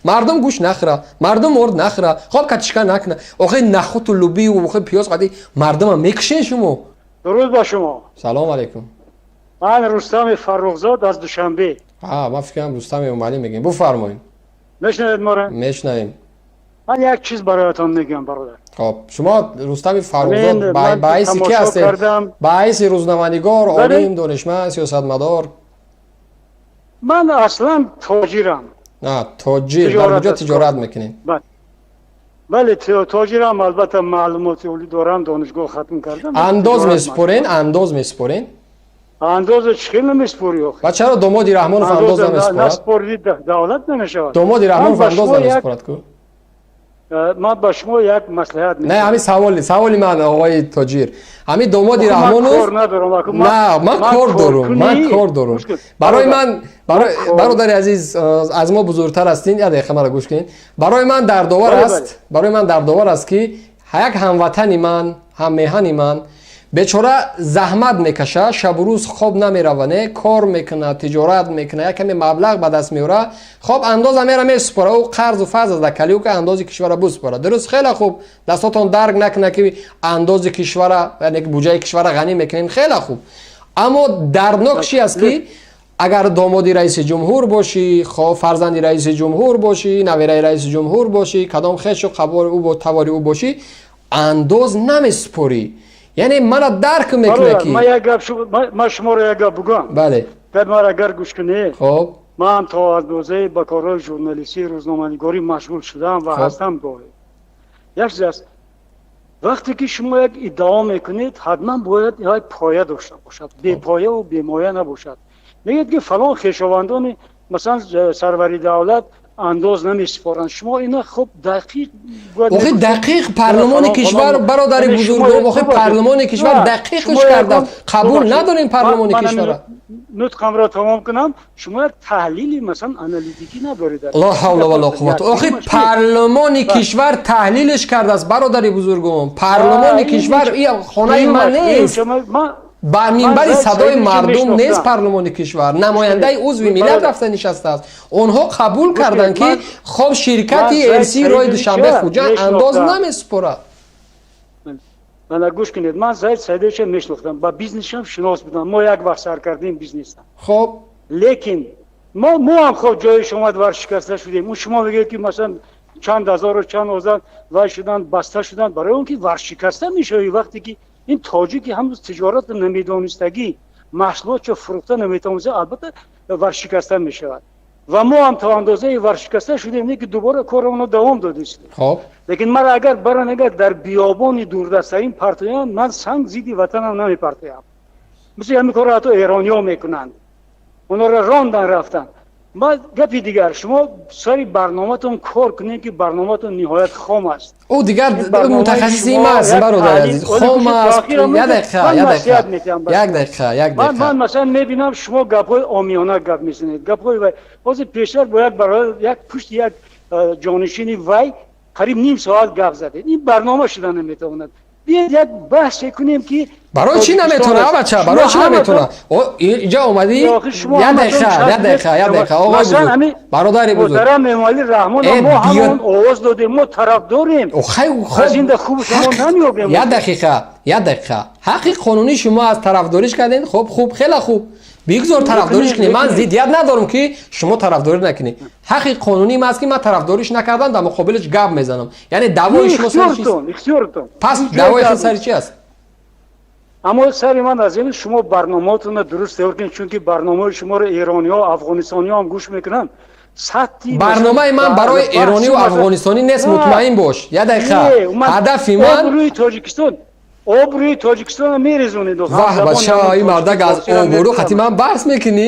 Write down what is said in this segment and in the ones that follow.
Мардум гӯшт нахӯра, мардум орд нахӯра, хоб катишка накуна. Охи нахуту лубию охи пиёз қади мардума мекушен шумо. Дуруд ба шумо. Салом алейкум. Ман Рустами Фаррухзод аз Душанбе. А, ман фикр кардам, Рустами Эмомалӣ мегӯем. Буфармоед. Мешнавед моро? Мешнавем. Ман як чиз бароятон мегӯям, бародар. Хоб, шумо Рустами Фаррухзод ба ҳайси ки ҳастед? Ба ҳайси рӯзноманигор, олим, донишманд, сиёсатмадор? Ман аслан тоҷирам. Тоҷир. Дар куҷо тиҷорат мекунед? Бале, тоҷирам, албатта, маълумоти олӣ дорам, донишгоҳ хатм кардам. Андоз месупорен? Андоз месупорен? Андоза чӣ хел намеспорӣ охи? Ва чаро домоди Раҳмонов андоз намеспорад? Наспоридӣ, давлат намешавад. Домоди Раҳмонов андоз намеспорад ку. Ман ба шумо як маслиҳат. Не, ҳамин саволи ман, оғои тоҷир, ҳамин домоди Раҳмонов. На, ман кор дорум, ман кор дорум. Барои ман, бародари азиз, аз мо бузургтар ҳастин, як дақиқа маро гӯш кунед. Барои ман дардовар аст, барои ман дардовар аст, ки як ҳамватани ман, ҳаммеҳани ман бечора заҳмат мекаша, шабу рӯз хоб намерава, не, кор мекунад, тиҷорат мекунад, як каме маблағ ба даст меора. Хоб, андоза мера месупора, ӯ қарзу фарз аз калиука андози кишвара бусупора. Дуруст, хеле хуб, дастотон дарг накунад, ки андози кишвара, яъне буҷаи кишвара ғанӣ мекунем, хеле хуб. Аммо дарднок чи аст, ки агар домоди раиси ҷумҳур бошӣ, хоб, фарзанди раиси ҷумҳур бошӣ, навираи раиси ҷумҳур бошӣ, кадом хешу тавори ӯ бошӣ, андоз намесупорӣ. Яъне мана дарк мекунад, ки Ман шуморо як гап бугӯям. Бале. Гап мара агар гӯш кунед. Хоб. Ман то андозаи ба корҳои журналистӣ, рӯзноманигорӣ машғул шудам ва ҳастам гоҳе. Як чиз аст: вақте ки шумо як иддао мекунед, ҳатман бояд як поя дошта бошад, бепояву бемоя набошад. Мегӯяд, ки фалон хешовандони, масалан, сарвари давлат андоз намесупоранд. Шумо ина хуб дақиқ охи дақиқ парлумони кишвар, бародари бузургом, охи парлумони кишвар дақиқш кардааст. Қабул надорем парлумони кишвара. Нутқамро тамом кунам. Шумо як таҳлили, масалан, аналитикӣ надоред. Ло ҳавла вало қувват. Охи парлумони кишвар таҳлилш кардааст, бародари бузургом. Парлумони кишвар и хонаи ман нест, ба минбари садои мардум нест. Парлумони кишвар намояндаи узви миллат рафта нишастааст. Онҳо қабул карданд, ки хоб, ширкати РС роҳи Душанбе Хуҷанд андоз намесупорад. Мана, гӯш кунед, ман Заид Саидовича мешинохтам, ба бизнесшам шинос будам, мо як вақт сар кардем бизнеса. Лекин мо ҳам, хоб, ҷои шумо варшикаста шудем. Шумо мегӯед, ки масалан чанд ҳазору чанд озан вай шуданд, баста шуданд, барои он ки варшикаста мешавӣ, вақте ки ин тоҷики ҳамӯз тиҷоратро намедонистагӣ, маҳсулотчо фурӯхта наметавониста, албатта, варшикаста мешавад. Ва мо ҳам то андозаи варшикаста шудем, не ки дубора корамонро давом додистем. Лекин мара агар баран, агар дар биёбони дурдастарин партоям, ман санг зидди ватанам намепартоям. Мисли ҳамин корро ҳатто эрониҳо мекунанд, онҳоро рондан, рафтанд. Ма гапи дигар: шумо сари барноматон кор кунед, ки барноматон ниҳоят хом аст. Ӯ дигар мутахассиси ма аст, бародари азиз. Хом аст. Як дақиқа, як дақиқа, як дақиқа, як дақиқа. Ман, масалан, мебинам, шумо гапҳои омиёна гап мезанед, гапҳои вай. Ҳозир пештар бо як бародар, як пушти як ҷонишини вай қариб ним соат гап задед. Ин барнома шуда наметавонад. Биёед, як баҳсе кунем, ки Барои чӣ наметавона, бача? Барои чӣ наметавона? Инҷа омадӣ, як дақиқа, як дақиқа, як дақиқа, оғои бузург, бародари бузург. Муҳтарам Эмомалӣ Раҳмон, мо ҳамон овоз додем, мо тарафдорем. Аз инда хуб шумо намеёбем. Як дақиқа, як дақиқа. Ҳаққи қонунии шумо аз тарафдориш кардем. Хуб, хуб, хеле хуб, бигзор тарафдориш кунед. Ман зиддият надорам, ки шумо тарафдорӣ накунед. Ҳаққи қонунии ман аст, ки ман тарафдориш накардам, дар муқобилаш гап мезанам. Яъне даъвои шумо сари чист? Пас даъвои худ сари чи аст? Аммо сари ман аз ин шумо барномаотонро дуруст тайёр кунед, чунки барномаи шуморо эрониҳо, афғонистониҳо ҳам гӯш мекунанд. Сатҳи Барномаи ман барои эрониву афғонистонӣ нест, мутмаин бош. Як дақиқа, ҳадафи ман Обрӯи Тоҷикистон, обрӯи Тоҷикистонро мерезонед. Ваҳ, бача, ин мардак аз обрӯ қати ман баҳс мекунӣ?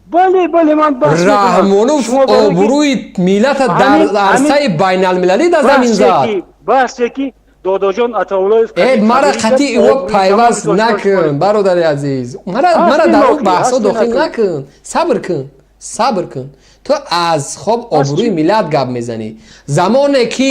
Бале, ман баҳс. Раҳмонов обрӯи миллата дар арсаи байналмилалӣ дар замин зад. Баҳсе ки Додоҷон Атауллоев Э, мара қатъи ӯ пайваст накун, бародари азиз. Мара дар ӯ баҳсҳо дохил накун. Сабр кун, сабр кун. Ту аз хоб обрӯи миллат гап мезанӣ. Замоне ки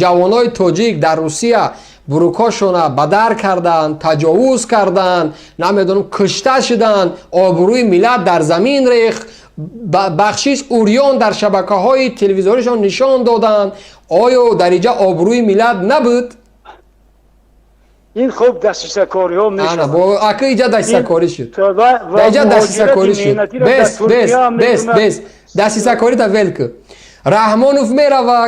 ҷавонои тоҷик дар Русия бурукошона бадар карданд, таҷовуз карданд, намедонам, кушта шуданд, обрӯи миллат дар замин рехт. Бахшиш, урён дар шабакаҳои телевизоришон нишон доданд. Оё дар инҷа обрӯи миллат набуд? Ин хуб дастисакориҳо мешавад. Ака, иҷа дастисакорӣ шуд, дар иҷа дастисакорӣ шуд. Бес, бес, бес, бес, дастисакорита вел ку. Раҳмонов мерава,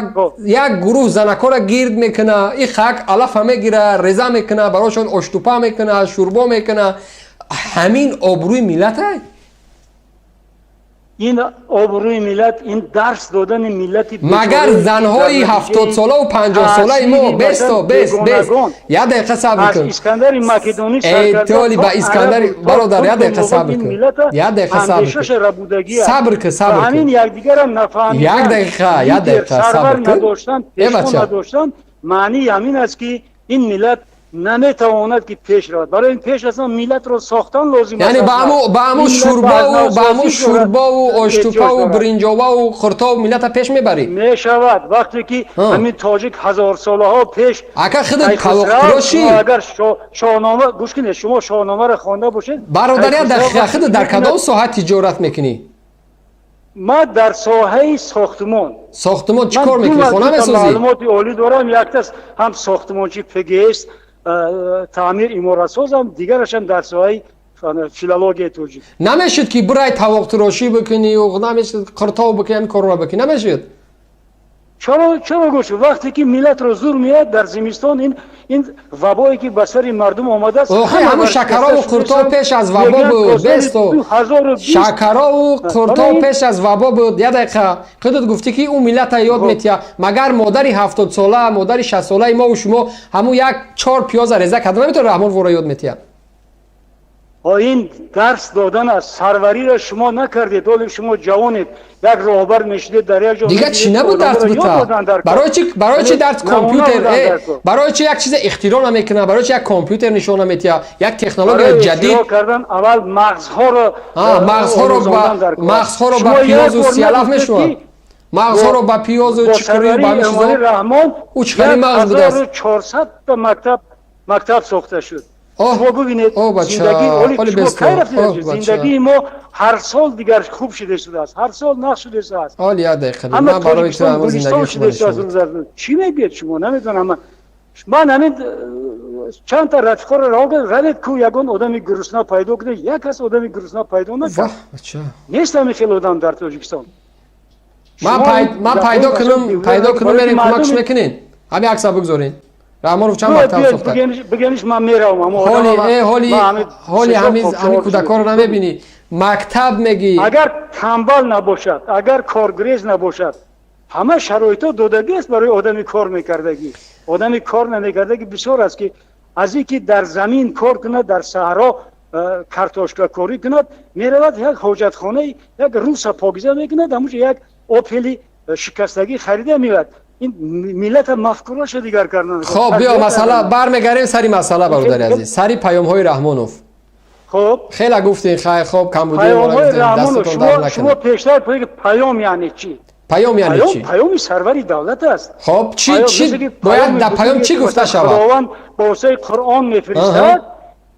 як гурӯҳ занакҳоро гирд мекуна, и хак алафа мегира, реза мекуна, барошон оштупа мекуна, шӯрбо мекуна. Ҳамин обрӯи миллата? Ин обрӯи миллат, ин дарс додани миллати Магар занҳои 70-солаву 50-солаи мо, бесто, бес, бес, як дақиқа сабр кун. Искандари Македонӣ. Толи ба Искандари, бародар, як дақиқа сабр кун, як дақиқа сабр кун, сабр кун, сабр кун. Ҳамин якдигарам нафаҳмидан. Як дақиқа, як дақиқа сабр кун. Надоштан, пешво надоштан, маънии ҳамин аст, ки ин миллат наметавонад, ки пеш равад. Барои ин пеш аслан миллатро сохтан лозим. Яъне ба ҳаму шӯрбову оштупаву биринҷоваву хуртову миллата пеш мебарӣ? Мешавад, вақте ки ҳамин тоҷик ҳазорсолаҳо пеш Ака, худат қавоқтирошӣ. Агар Шоҳнома гӯш кунед, шумо Шоҳномаро хонда бошед. Бародар, як дақиқа, худат дар кадом соҳа тиҷорат мекунӣ? Ман дар соҳаи сохтмон. Сохтмон чӣ кор мекунӣ? Хона месозӣ? Маълумоти олӣ дорам. Яктас ҳам сохтмончи, ПГС, таъмир, иморатсозам, дигарашам дар соҳаи филологияи тоҷик. Намешуд, ки бирай тавоқтирошӣ бикунӣ, намешуд қиртов бикунӣ, ҳамин корро бикунӣ, намешуд? Чаро, чаро? Гӯш, вақте ки миллатро зур меяд дар зимистон, ин вабое ки ба сари мардум омадааст. Охи, ҳамун шакарову қуртов пеш аз вабо буд, бесто. Шакарову қуртов пеш аз вабо буд. Як дақиқа, худат гуфтӣ, ки ӯ миллата ёд метиҳа. Магар модари 70-сола, модари 60-солаи мову шумо ҳамун як чор пиёза реза карда наметавон, Раҳмон вора ёд метиҳад? Ин дарс додан аст. Сарвариро шумо накардед, оле шумо ҷавонед, як роҳбар мешудед дар як ҷо. Дига чӣ набуд дарс бита? Барои чи, барои чи дарс компютер, барои чи як чизе ихтироъ намекунад, барои чи як компютер нишон наметиҳад, як технологияи ҷадид? Кардан аввал мағзҳоро. Мағзҳоро ба пиёзу сиялаф мешавад, мағзҳоро ба пиёзу чикорию ба ҳамин чизо. Ӯ чӣ хеле мағз будааст? 400-та мактаб сохта шуд. Шумо бубинед, зиндагии мо ҳар сол дигар хуб шуда истодааст, ҳар сол нағз шуда истодааст. Оли, як дақиқа, ман барои ту ҳамон зиндагии хуб. Чӣ мегӯед шумо? Намедонам, ман ҳамин чандта рафиқоро раҳо кардам, равед ку, ягон одами гурусна пайдо кунед. Як кас одами гурусна пайдо накард, нест ҳамин хел одам дар Тоҷикистон. Ман пайдо кунам, пайдо кунам, мерем, кӯмакш мекунед. Ҳамин акса бигзоред. Раҳмонов чанд мактаб сохта? Бигениш, ман меравам. Ҳоли ҳоли ҳамин кӯдакҳоро намебинӣ? Мактаб мегӣ. Агар тамбал набошад, агар коргурез набошад, ҳама шароитҳо додагӣ аст барои одами кор мекардагӣ. Одами кор намекардагӣ бисёр аст, ки аз ин ки дар замин кор кунад, дар саҳро картошкакорӣ кунад, меравад, як ҳоҷатхонаи як руса покиза мекунад, ҳамуҷо як Опели шикастагӣ харида меояд. Ин миллата мафкураша дигар кардан. Хоб, биё, масъала бармегарем, сари масъала, бародари азиз, сари паёмҳои Раҳмонов. Хоб. Хеле гуфтем, хайр, хоб, камбудиҳои Шумо пештар паём яъне чӣ? Паём яъне чӣ? Паёми сарвари давлат аст. Хоб, чӣ, чӣ бояд дар паём, чӣ гуфта шавад? Худованд ба воситаи Қуръон мефиристад.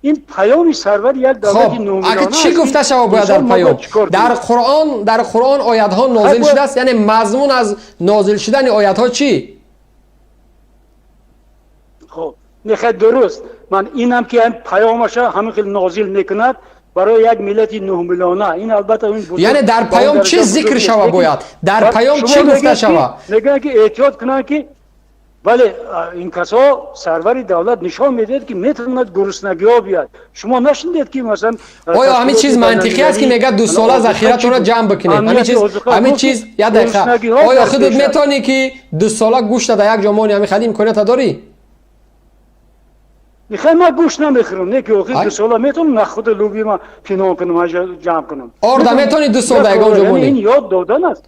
Ин паёми сарвари як давлати. Ака, чӣ гуфта шавад бояд дар паём? Дар Қуръон оятҳо нозил шудааст, яъне мазмун аз нозил шудани оятҳо чӣ? Хоб, мехоҳед, дуруст, ман инам ки паёмаша ҳамин хел нозил мекунад барои як миллати 9 миллиона, ин албатта. Яъне дар паём чӣ зикр шава бояд, дар паём чӣ гуфта шава? Мегӯянд, ки эҳтиёт кунанд, ки бале, ин касо сарвари давлат нишон медиҳад, ки метавонад гуруснагиҳо биёяд. Шумо нашунидед, ки масалан Оё ҳамин чиз мантиқӣ аст, ки мегӯяд, 2 сола захиратонро ҷамъ бикунед? Ҳамин чиз, як дақиқа, оё худат метавонӣ, ки 2 сола гӯшта дар як ҷо монӣ? Ҳамин хали имконията дорӣ? Мехоҳ, ман гӯшт намехӯрам, не ки охир 2 сола метавонам нахуда лӯбима пинҳон кунам, ҷамъ кунам. Орда метавонӣ 2 сол дар ягон ҷо монӣ? Ин ёд додан аст.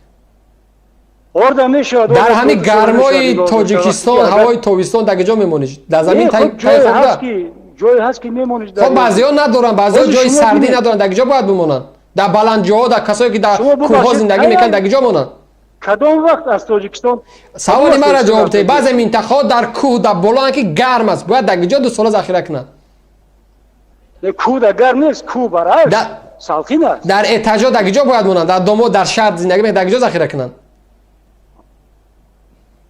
Орда мешавад. Дар ҳамин гармои Тоҷикистон, ҳавои тобистон, дар куҷо мемонӣ? Дар замин таи хӯрда? Ҷое ҳаст, ки мемонӣ. Хоб, баъзеҳо надоранд, баъзеҳо ҷои сардӣ надоранд. Дар куҷо бояд бимонанд? Дар баландҷоҳо, дар касое ки дар кӯҳҳо зиндагӣ мекунанд, дар куҷо монанд? Кадом вақт аз Тоҷикистон? Саволи маро ҷавоб диҳед. Баъзе минтақаҳо дар кӯҳ, дар болоанд, ки гарм аст, бояд дар куҷо 2 сола захира кунанд? Кӯҳ да гарм нест, кӯҳ баръакс. Салқин аст. Дар этажо дар киҷо бояд монанд? Дар домо, дар шаҳр зиндагӣ, дар киҷо захира кунанд?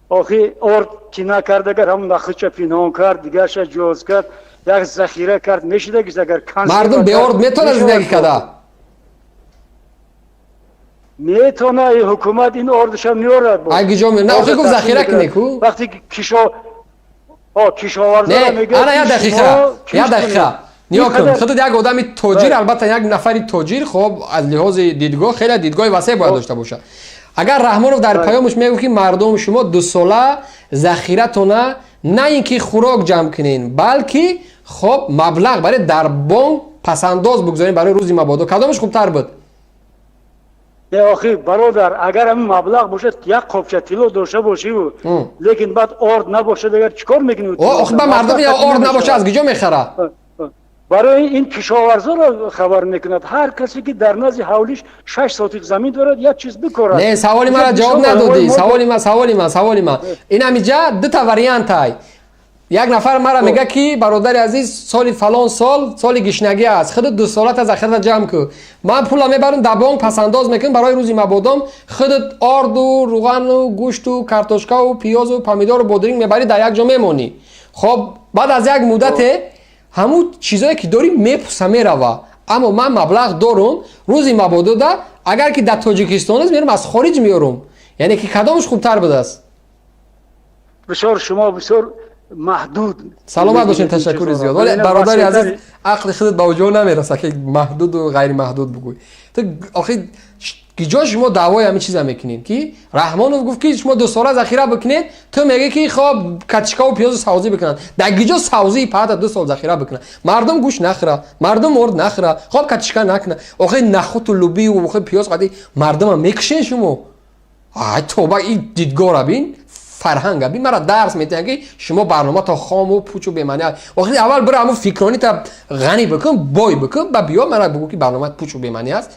Охи, орд ки накард, агар ҳамун нахӯдша пинҳон кард, дигарша ҷоз кард, як захира кард, мешидагист, агар Мардум беорд метавонад зиндагӣ карда? Метавона, ҳукумат ин ордша меорад. Ай киҷо? На, охи, гуфт, захира кунӣ ку. Вақте кишоварзо мегӯяд. Ана, як дақиқа, як дақиқа, нигоҳ кун. Худат як одами тоҷир, албатта, як нафари тоҷир. Хоб, аз лиҳози дидгоҳ хеле дидгоҳи васеъ бояд дошта бошад. Агар Раҳмонов дар паёмаш мегӯфт, ки мардум, шумо 2 сола захиратона, на ин ки хӯрок ҷамъ кунен, балки, хоб, маблағ барои дар бонк пасандоз бигзорем барои рӯзи мабодо, кадомаш хубтар буд? Не, охи, бародар, агар ҳамин маблағ бошад, як қопча тилло дошта бошиву, лекин баъд орд набошад, агар чӣ кор мекунӣ? Охи, ба мардум орд набошад, аз киҷо мехара? Барои ин кишоварзоро хабар мекунад: ҳар касе ки дар назди ҳавлиш 6 сотих замин дорад, як чиз бикорад. Не, саволи мара ҷавоб надодӣ. Саволи ма, саволи ма, саволи ма ин ҳамиҷа дута вариантай. Як нафар мара мега, ки бародари азиз, соли фалон сол соли гишнагӣ аст, худат 2 солата захирата ҷамъ кун, ман пула мебарам, дар бонк пасандоз мекунам барои рӯзи мабодом. Худат орду, руғану, гӯшту, картошкаву, пиёзу, помидору, бодринг мебарӣ, дар як ҷо мемонӣ. Хоб, баъд аз як муддате ҳамун чизое ки дорӣ, мепуса, мерава. Аммо ман маблағ дорум, рӯзи мабодода, агар ки дар Тоҷикистон аст, мерам, аз хориҷ меорум. Яъне ки кадомаш хубтар будааст? Бисёр шумо бисёр маҳдуд. Саломат бошед, ташаккури зиёд. Вале, бародари азиз, ақли худат ба ҷо намераса, ки маҳдуду ғайримаҳдуд бугӯй. Ту охи киҷо шумо даъвои ҳамин чиза мекунед, ки Раҳмонов гуфт, ки шумо 2 сола захира бикунед, ту мегӯӣ, ки хоб, картошкаву пиёзу савзӣ бикунанд. Дар киҷо савзии паҳта 2 сол захира бикунад? Мардум гӯшт нахӯра, мардум орд нахӯра, хоб, картошка накуна, охи, нахуту лубию, охи, пиёз қади мардума мекушен шумо. Ай тоба, ин дидгоҳра бин, фарҳанга бин. Мара дарс метиҳанд, ки шумо барномато хому пучу бемаъни. Охи, аввал бира ҳамун фикронита ғанӣ бикун, бой бикун, ба биё мара бугӯ, ки барномаат пучу бемаънӣ аст.